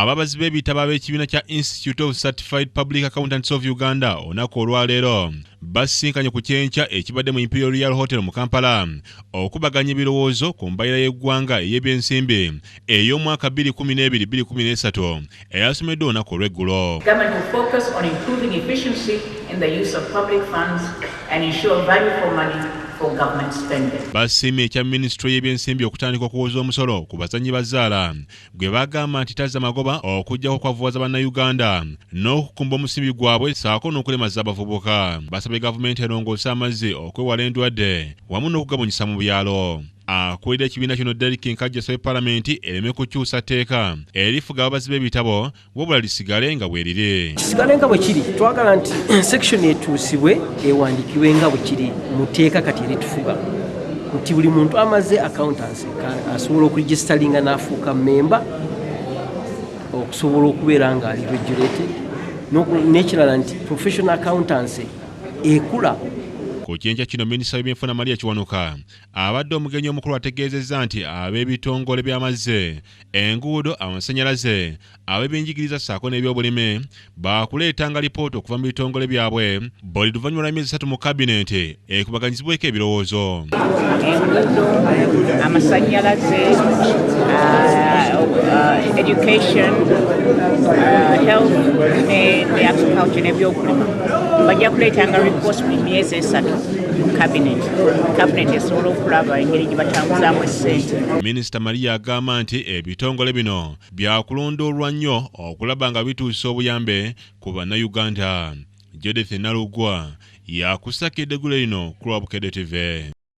Ababazi b'ebitabo ab'ekibiina kya Institute of Certified Public Accountants of Uganda olunaku olwaleero basisinkanye ku kyenkya ekibadde mu Imperial Royal Hotel mu Kampala okubaganya ebirowoozo ku mbalira y'eggwanga ey'ebyensimbi ey'omwaka 2012-2013 eyasomeddwa olunaku olw'eggulo. Government will focus on improving efficiency in the use of public funds and ensure value for money for government spending. Basiimye ekya minisitule y'ebyensimbi okutandika okuwoza omusolo ku bazannyi ba zzaala gwe bagamba nti tazza magoba okuggyako okwavuwaza Bannayuganda n'okukumba omusimbi gwabwe ssaako n'okulemaza abavubuka. Basabye gavumenti erongoose amazzi okwewala endwadde wamu n'okugabunyisa mu byalo. Akulira ekibiina kino Derrick Nkajja asabye palamenti ereme kukyusa tteeka erifuga ababazi b'ebitabo wabula lisigale nga bweriri. Kisigale nga bwe kiri. Twagala nti section etuusibwe ewandiikibwe nga bwe kiri mu tteeka kati eritufuga nti buli muntu amaze accountancy asobola okuregistaringa n'afuuka memba okusobola okubeera nga ali regulated, n'ekirala nti professional accountancy ekula. Ku kyenkya kino minisita w'ebyenfuna Maria Kiwanuka abadde omugenyi omukulu ategeezezza nti ab'ebitongole by'amazzi, enguudo, amasannyalaze, ab'ebyenjigiriza ssaako n'ebyobulimi baakuleetanga lipoota okuva mu bitongole byabwe buli luvannyuma lwa myezi 3 mu kabineeti ekubaganyizibweko ebirowoozo. Enguudo, amasannyalaze, education, health ne agriculture n'ebyokulima bajja kuleetanga reports buli myezi 3 mu cabinet. Cabinet esobola okulaba engeri gye batambuzaamu essente. Minisita Maria agamba nti ebitongole bino byakulondoolwa nnyo okulaba nga bituusa obuyambe ku Bannayuganda. Judith Nalugwa yakusakidde eggulire lino ku lwa Bukedde TV.